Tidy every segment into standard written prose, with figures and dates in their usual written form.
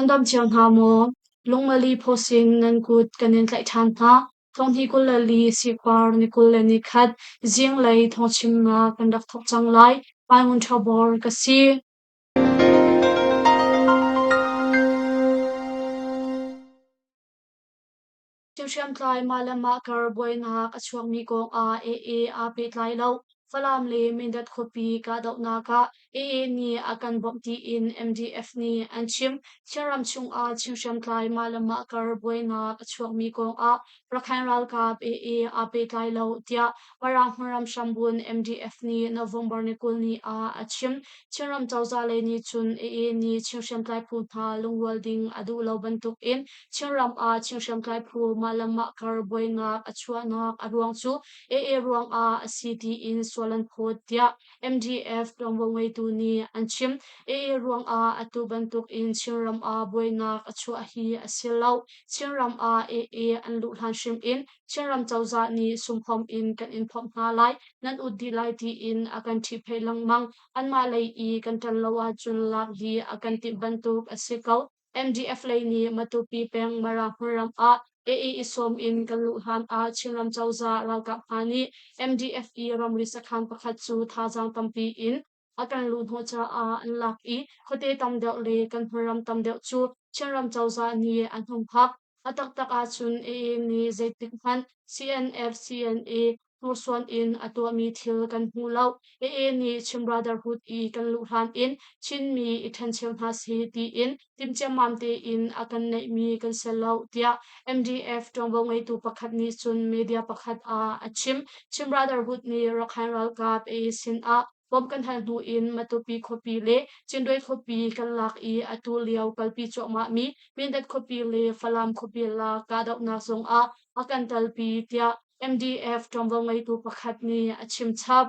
Nan dam cio hna maw? Lungmali phawsing nan kut kan in tlaih ṭhan hna. Thonghni 24 sikpar ni 21 zinglei thawngchimnak kan rak thawk cang lai. Pai Ngun Ṭha Bor ka si. Hriamtlai mah le mah kar buainak a chuakmi kong ah AA aa pehtlai lo. Falam le Mindat khuapi kahdohnak ah AA nih a kan bawmh tiin MDF nih an chim. Chinram chungah Chin hriamtlai mah le mah kar buainak a chuakmi kong ah Rakhine ralkap AA aa pehtlai lo tiah Mara hmunram hrambun MDF nih November ni 20 ni ah a chim. Chinram cozah lei nih cun AA nih Chin hriamtlai phu hna lungrual ding a duh lo bantukin Chinram ah Chin hriamtlai phu mah le mah kar buainak a chuahnak a ruang cu AA ruangah a si tiin sual an phawt tiah MDF ṭuanvo ngeitu nih an chim. AA ruangah atu bantukin Chinram ah buainak a chuah hi a si lo. Chinram ah AA an luh hlan hrim in Chinram cozah nih sumphom in kan in phomh hna lai, nan ut dih lai tiin a kan ṭhihphaih lengmang. Anmah lei i kan ṭan lo ahcun lak dih a kan timh bantuk a si ko. MDF lei nih Matupi peng Mara hmunram ah AA i sawm in kan luh hlan ah Chinram cozah ralkap hna nih MDF i ramri sakhan pakhat cu thazaang tampi in a kan luhhnawh caah an lak i khuate tam deuh le kan hmunram tam deuh cu Chinram cozah nih an humhak. A taktak ahcun AA nih zeitik hmanh CNF CNA hnursuan in a tuahmi thil kan hmu lo. AA nih Chin Brotherhood i kan luh hlan in Chinmi i ṭhencheu hna seh tiin timhciammam tein a kan neihmi kan si lo tiah MDF ṭuanvo ngeitu pakhat nih cun media pakhat ah a chim. Chin Brotherhood nih Rakhine ralkap AA sinah bawmh kan hal hnu in Matupi khuapi le Cinduai khuapi kan lak i atu lio kalpi cuahmahmi Mindat khuapi le Falam khuapi lak kahdohnak zongah a kan telpi tiah MDF ṭuanvo ngeitu pakhat nih a chim chap.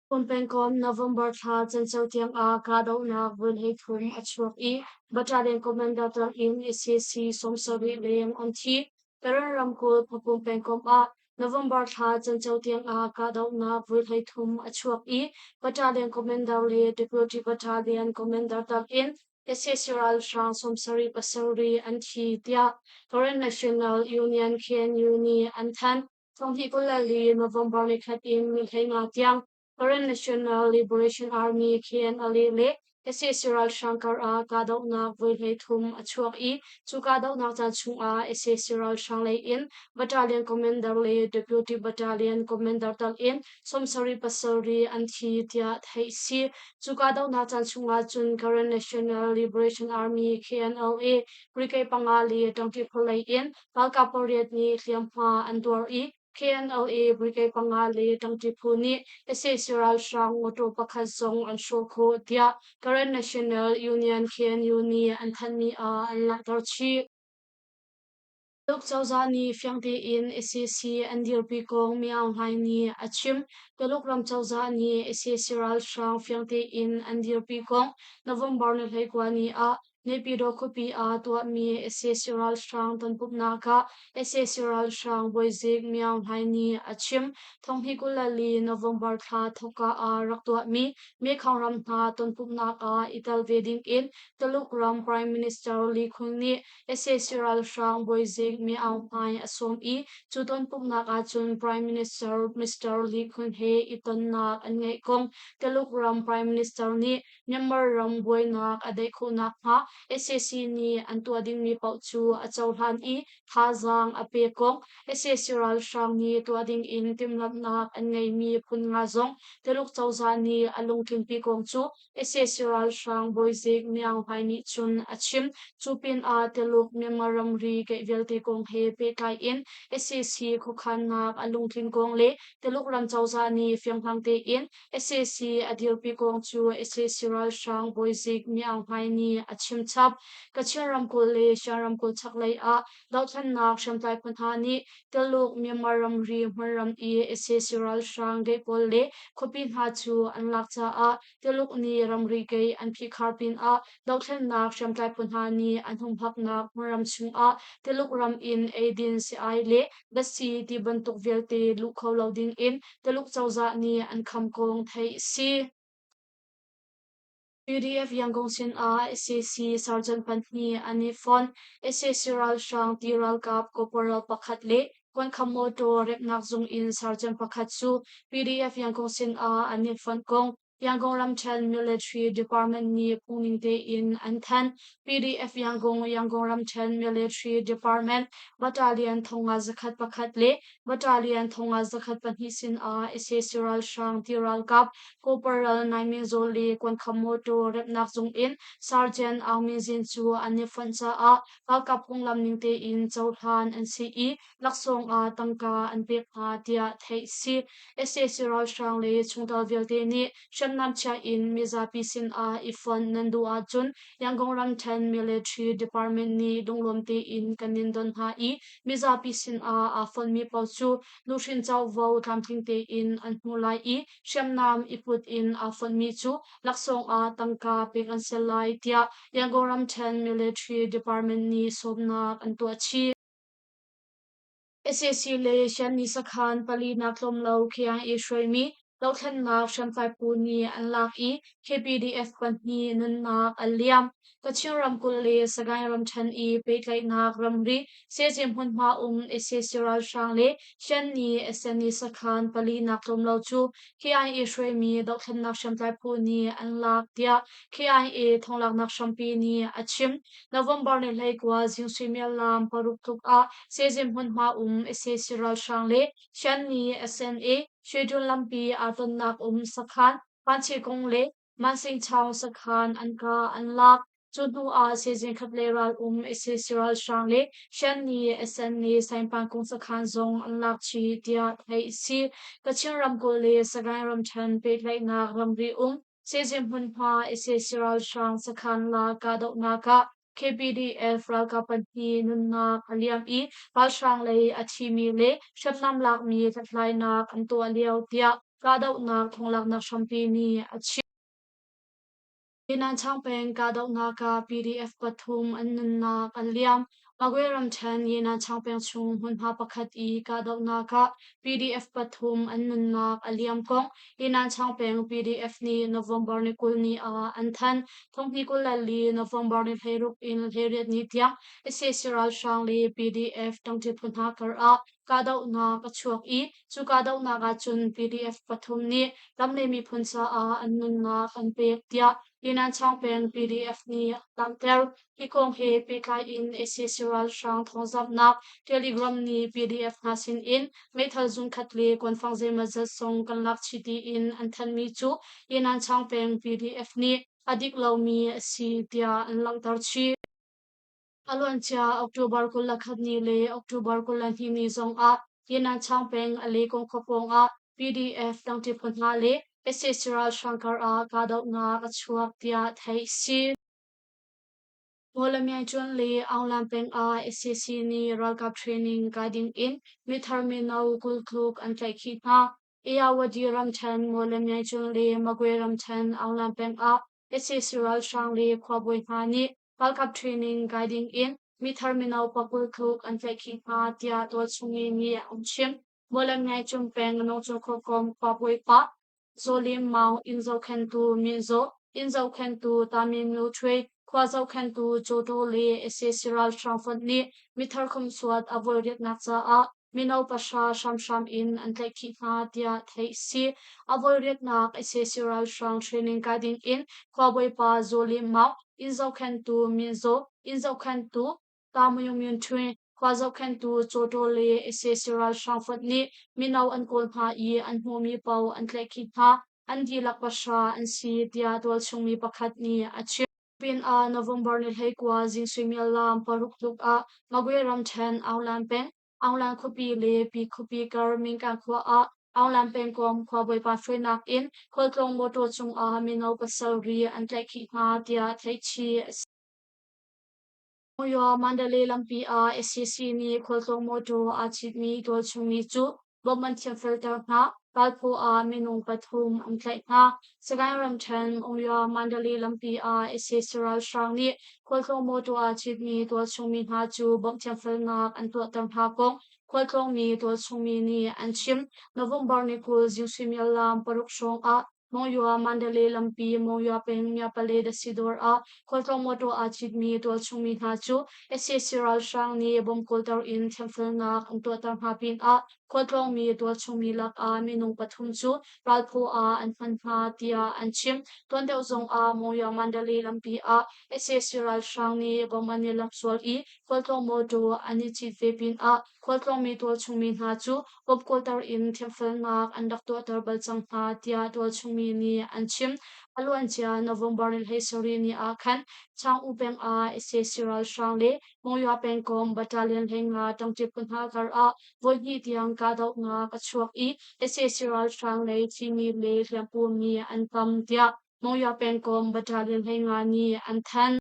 Pum pengkomh November thla canceo tiangah kahdohnak voi 13 a chuak i Battalion Commander tal in sac 70 leng an thi. Karen ramkulh Papum pengkomh ah November thla canceo tiangah kahdohnak voi 33 a chuak i Battalion Commander le Deputy Battalion Commander tal in sac ralhrang 70 pasarih an thi tiah Karen National Union KNU nih an thanh. 2024 November ni khat in ni 15 tiang Karen National Liberation Army KNLA le sac ralhrang kar ah kahdohnak voi 33 a chuak i cu kahdohnak caan chungah sac ralhrang lei in Battalion Commander le Deputy Battalion Commander tal in 70 pasarih an thi tiah theih si. Cu kahdohnak caan chungah cun Karen National Liberation Army KNLA brigade panga le ṭangṭi lei in Ralkap pariat nih hliamhma an tuar i KNLA brigade panga le ṭangṭi phu nih sac ralhrang mawṭaw pakhat zong an hrawh khawh tiah Karen National Union KNU nih an thanhmi ah an langhter chih. Tuluk cozah nih fiang tein sac an dirpi kong Mi Aung Hlaing nih a chim. Tuluk ram cozah nih sac ralhrang fiang tein an dirpi kong November ni 29 ni ah Naypyidaw khuapi ah tuahmi sac ralhrang tonpumhnak ah sac ralhrang bawizik Myaung Hlaing nih a chim. Thonghnih 24 November thla thawkka ah rak tuahmi Mekong ram hna tonpumhnak ah i tel ve dingin Tuluk ram Prime Minister Li Qiang nih sac ralhrang bawizik Myaung Hlaing a sawm i cu tonpumhnak ahcun Prime Minister Mr. Li Qiang he i tonnak an ngeih kong Tuluk ram Prime Minister nih Myanmar ram buainak a daih khawh nakhnga sac nih an tuah dingmi paoh cu a cohlan i thazaang a pek kong sac ralhrang nih tuah dingin timhlamhnak an ngeimi phun nga zong Tuluk cozah nih a lungtlinpi kong cu sac ralhrang bawizik Myaung Hlaing nih cun a chim. Cu pinah Tuluk Myanmar ramri keih vialte kong he pehtlai in sac khuakhannak a lungtlin kong le Tuluk ram cozah nih fianghlang tein sac a dirpi kong cu sac ralhrang bawizik Myaung Hlaing nih a chim chap. Kachin ramkulh le Shan ramkulh chaklei ah dohthlennak hriamtlai phu hna nih Tuluk Myanmar ramri hmunram i sac ralhrang gate pawl le khuapi hna cu an lak caah Tuluk nih ramri gate an phihkhar pinah dohthlennak hriamtlai phu hna nih an humhaknak hmunram chungah Tuluk ram in eidin si-ai le datsi ti bantuk vialte luh kho lo dingin Tuluk cozah nih an kham kong theih a si. PDF Yangon sinah sac sergeant pahnih an i fonh. Sac ralhrang ti ralkap corporal pakhat le kuankham motor remhnak zung in sergeant pakhat cu PDF Yangon sinah an i fonh kong Yangon ramṭhen Military Department nih phungning tein an thanh. PDF Yangon, Yangon ramṭhen Military Department Battalion 5101 le Battalion 5102 sinah sac ralhrang ti ralkap Corporal Nai Min Zaw le kuankham motor remhnak zung in Sergeant Aung Min Zin cu an i fonh caah ralkap phunglam ning tein cohlan an si i laksawng ah tangka an pek hna tiah theih si. Sac ralhrang le chungtel vialte nih hriamnam chia in mizapi sinah i fonh nan duh ahcun Yangon ramṭhen Military Department nih lunglawm tein kan in don hna i mizapi sinah aa fonhmi paoh cu nuhrin covo tlamtling tein an hmuh lai i hriamnam i put in aa fonhmi cu laksawng ah tangka pek an si lai tiah Yangon ramṭhen Military Department nih sawmnak an tuah chih. Sac le Shanni sakhan palinak tlawm lo khiang i hruaimi dohthlennak hriamtlai phu nih an lak i KPDF pahnih nunnak an liam. Kachin ramkulh le Sagaing ramṭhen i pehtlaihnak ramri Sezim hmunhma um sac ralhrang le Shanni SNE sakhan palinak tlawm lo cu KIA hruaimi dohthlennak hriamtlai phu nih an lak tiah KIA thonglaknak hrampi nih a chim. November ni 19 zing suimilam 6 tluk ah Sezim hmunhma um sac ralhrang le Shanni SNA Shwedun lampi aa tonnak um sakhan Panchikung le Mansingchaung sakhan an ka an lak. Cu hnu ah sizing khat le ral um sac ralhrang le Shanni SNA Saingpangkung sakhan zong an lak chih tiah theih a si. Kachin ramkulh le Sagaing ramṭhen pehtlaihnak ramri um Sizing hmunhma sac ralhrang sakhan la kahdohnak ah KPDF ralkap pahnih nunnak a liam i ralhrang lei a thimi le hriamnam lakmi hlathlainak an tuah lio tiah kahdohnak thonglaknak hrampi nih a chim. Yinanchang peng kahdohnak ah PDF pathum an nunnak an liam. Magwe ramṭhen Yinanchang peng chung hmunhma pakhat i kahdohnak ah PDF pathum an nunnak a liam kong Yinanchang peng PDF nih November ni 20 ni ah an thanh. Thonghni 24 November ni 16 in 18 ni tiang sac ralhrang le PDF ṭangṭi phu hna kar ah kahdohnak a chuak i cu kahdohnak ahcun PDF pathum nih ram le miphun caah an nunnak an pek tiah Yinanchang peng PDF nih a langhter. Hi kong he pehtlai in sac ralhrang thawngzamhnak Telegram nih PDF hna sin in meithal zungkhat le kuanfang zeimawzat zong kan lak chih tiin an thanhmi cu Yinanchang peng PDF nih a dik lomi a si tiah an langhter chih. A luancia October 21 ni le October 22 ni zongah Yinanchang peng a Lekong khua pawngah PDF tangṭi phu hna le sac ralhrang karah kahdohnak a chuak tiah theih a si. Mawlamyine le Aunglan peng ah sac nih ralkap training kai ding in mithar mino 20 tluk an tlaihkhih hna. Ayeyarwady ramṭhen Mawlamyine le Magwe ramṭhen Aunglan peng ah sac ralhrang le khuabawi hna nih ralkap training kai ding in mithar mino pakul tluk an tlaihkhih hna tiah tualchung mi nih an chim. Mawlamyine peng Nawngcaw khuakom khuabawi pa Zaw Lim Maung inn zohkhenhtu Min Zaw, inn zohkhenhtu Tamin Nu Htwe, khua zohkhenhtu Caw Taw le sac ralhrang fonh nih mithar khumsuat a vawlriatnak caah mino pahra hramhram in an tlaihkhih hna tiah theih a si. A vawlriatnak sac ralhrang training kai ding in khuabawipa Zaw Lim Maung, inn zohkhenhtu Min Zaw, inn zohkhenhtu Ta Myung Myun Htwe, khua zohkhenhtu Caw Taw le sac ralhrang fonh nih mino an kawl hna i an hmuhmi paoh an tlaihkhih hna. An dihlak pahra an si tiah tualchung mi pakhat nih a chim. Pinah November ni 19 zing suimilam 6 tluk ah Magwe ramṭhen Aunglan peng, Aunglan khuapi le Pi khuapi kar Minkan khua ah Aunglan pengkomh khuabawipa hruainak in khualtlawng mawṭaw cungah mino pasarih an tlaihkhih hna tiah theihchih a si. Monywa Mandalay lampi ah sac nih khualtlawng mawṭaw aa citmi tualchung mi cu bawmh an thiamfelter hna. Ralphaw ah minung pathum an tlaih hna. Sagaing ramṭhen Monywa Mandalay lampi ah sac ralhrang nih khualtlawng mawṭaw aa citmi tualchung mi hna cu bawmh thiamfelnak an tuahter hna kong khualtlawngmi tualchung mi nih an chim. November ni 20 zing suimilam 6 hrawng ah. Monywa Mandalay lampi Monywa peng Myapale Dasidawr ah khualtlawng mawṭaw aa citmi tualchung mi hna cu sac ralhrang nih bomb kawlter in thiamfelnak an tuahter hna pinah khualtlawngmi tualchung mi lakah minung pathum cu ralphaw ah an hman hna tiah an chim. Tuan deuh zongah Monywa Mandalay lampi ah sac ralhrang nih bomb an i lamh sual i khualtlawng mawṭaw an i cit ve pinah khualtlawngmi tualchung mi hna cu bomb kawlter in thiamfelnak an rak tuahter bal cang hna tiah tualchung mi nih an chim. A luancia November ni 17 ni ah khan Chang-U peng ah sac ralhrang le Monywa pengkomh battalion 15 ṭangṭi phu hna kar ah voihnih tiang kahdohnak a chuak i sac ralhrang lei thimi le hliampuami an tam tiah Monywa pengkomh battalion 15 nih an thanh.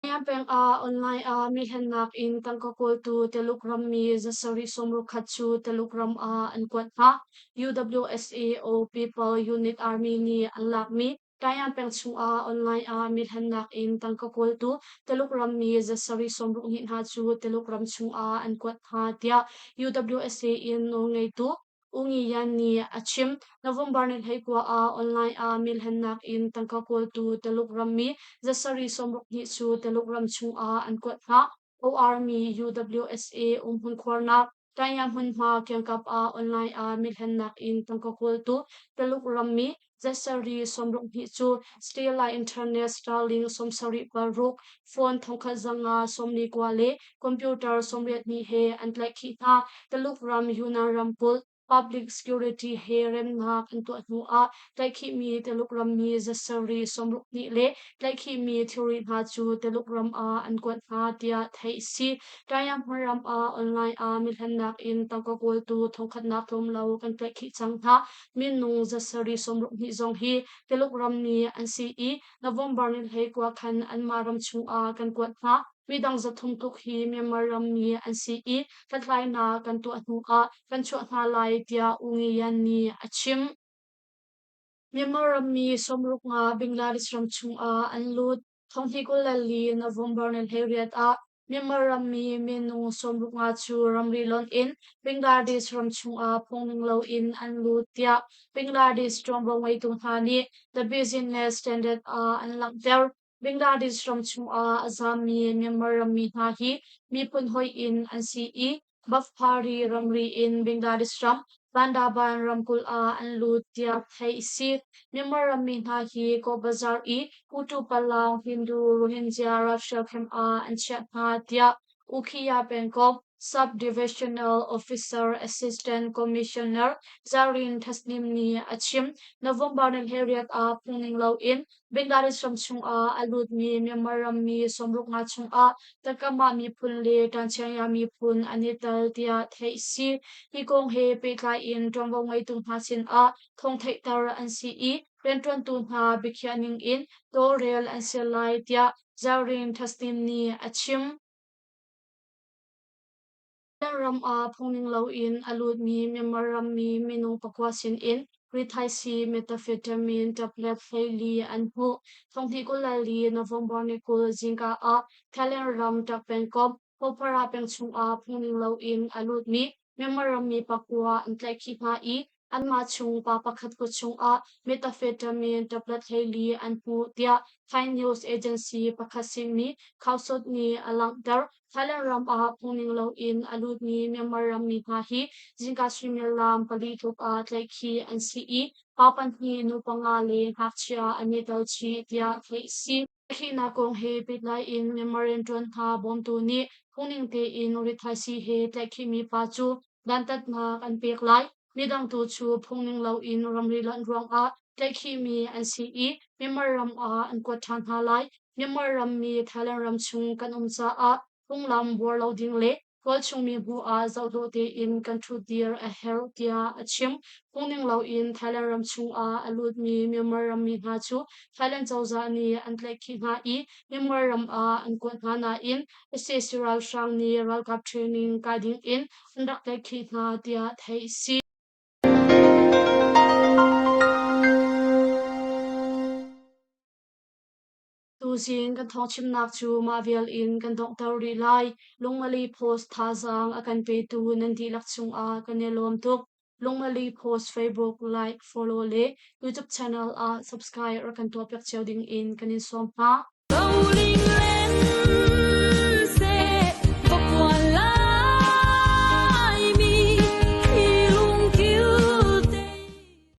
Nayam peng ah online ah mi hlennak in tangka kawltu Taluk rammi zasarih 61 cu Taluk ram ah an kuat hna. UWSAO People Unit Army nih an lakmi Tayan peng chungah online ah mi hlennak in tangka kawltu Taluk rammi zasarih 62 hna cu Taluk ram chungah an kuat hna tiah UWSA in nawlngeitu U Ngi Yan nih a chim. November ni 19 ah online ah milhennak in tangka kawltu Taluk rammi zasarih 62 cu Taluk ram chungah an kuat hna. OR-mi UWSA umhmun khuarnak Tanya hmunhma kiangkap ah online ah milhennak in tangka kawltu Taluk rammi zasarih 62 cu Stella Internet Starlink 76, phone 1549 le computer 82 he an tlaihkhih hna. Taluk ram Yunnan ramkulh Public Security he remnak an tuah hnu ah tlaihkhihmi Taluk rammi zasarih 62 le tlaihkhihmi thilri hna cu Taluk ram ah an kuat hna tiah theih a si. Tayang hmunram ah online ah mihlennak in tangka kawltu thongkhatnak tlawm lo kan tlaihkhih cang hna. Minung zasarih 62 zong hi Taluk rammi an si i November ni 19 khan anmah ram chungah kan kuat hna. Midang 300 tluk hi Myanmar rammi an si i hlathlainak kan tuah hnuah kan chuah hna lai tiah U Ngi Yan nih a chim. Myanmar rammi 65 Bangladesh ram chungah an lut. 2024 November ni 18 ah Myanmar rammi minung 65 cu ramri lonh in Bangladesh ram chungah phungning loin an lut tiah Bangladesh ṭuanvo ngeitu hna nih The Business Standard ah an langhter. Bangladesh ram chungah a zaammi Myanmar rammi hna hi miphun hoih in an si i Bafphari ramri in Bangladesh ram Bandarban ramkulh ah an lut tiah theih a si. Myanmar rammi hna hi Kaw Bazar i Putupalang Hindu Rohingya ralhrial camp ah an chiah hna tiah Ukhiya pengkomh Sub-Divisional Officer Assistant Commissioner Zarin Tasnim nih a chim. November ni 18 ah phungning loin Bangladesh ram chungah a lutmi Myanmar rammi 65 chungah Takama miphun le Tanchanya miphun an i tel tiah theih a si. Hi kong he pehtlai in ṭuanvo ngeitu hna sinah thawng theihter an si i rianṭuantu hna biakhiah ning in tawlrel an si lai tiah Zarin Tasnim nih a chim. Ram ah phungning loin a lutmi Myanmar rammi minung pakua sinin rithaisii methamphetamine tablet 14 an hmuh. 2024 November ni 20 zingka ah Thailand ram Tak pengkomh Pokhara peng chungah phungning loin a lutmi Myanmar rammi pakua an tlaihkhih hna i anmah chung pa pakhat kut chungah methamphetamine tablet 14 an hmuh tiah Thai news agency pakhat simi Khaosod nih a langhter. Thailand ram ah phungning loin a lutmi Myanmar rammi hna hi zingka suimilam 4 tluk ah tlaihkhih an si i pa pahnih, nu panga le ngakchia an i tel chih tiah theih a si. Tlaihkhihnak kong he pehtlai in Myanmar rianṭuan hna bawmtu nih phungning tein rithaisii he tlaihkhihmi pa cu dantatnak an pek lai. Midang tu cu phungning loin ramri lonh ruangah tlaihkhihmi an si i Myanmar ram ah an kuat ṭhan hna lai. Myanmar rammi Thailand ram chung kan um caah phunglam buar lo ding le tualchungmi hmuh ah zohdawh tein kan ṭhutdir a herh tiah a chim. Phungning loin Thailand ram chungah a lutmi Myanmar rammi hna cu Thailand cozah nih an tlaihkhih hna i Myanmar ram ah an kuat hna nain sac ralhrang nih ralkap training kai dingin an rak tlaihkhih hna tiah theih a si. Tuzing kan thawngchimnak cu mah vial in kan donghter rih lai. Lungmali Post thazaang a kan petu nan dihlak cungah kan i lawm tuk. Lungmali Post Facebook like, follow le YouTube channel ah subscribe rak kan tuahpiak cio ding in kan in sawm hna.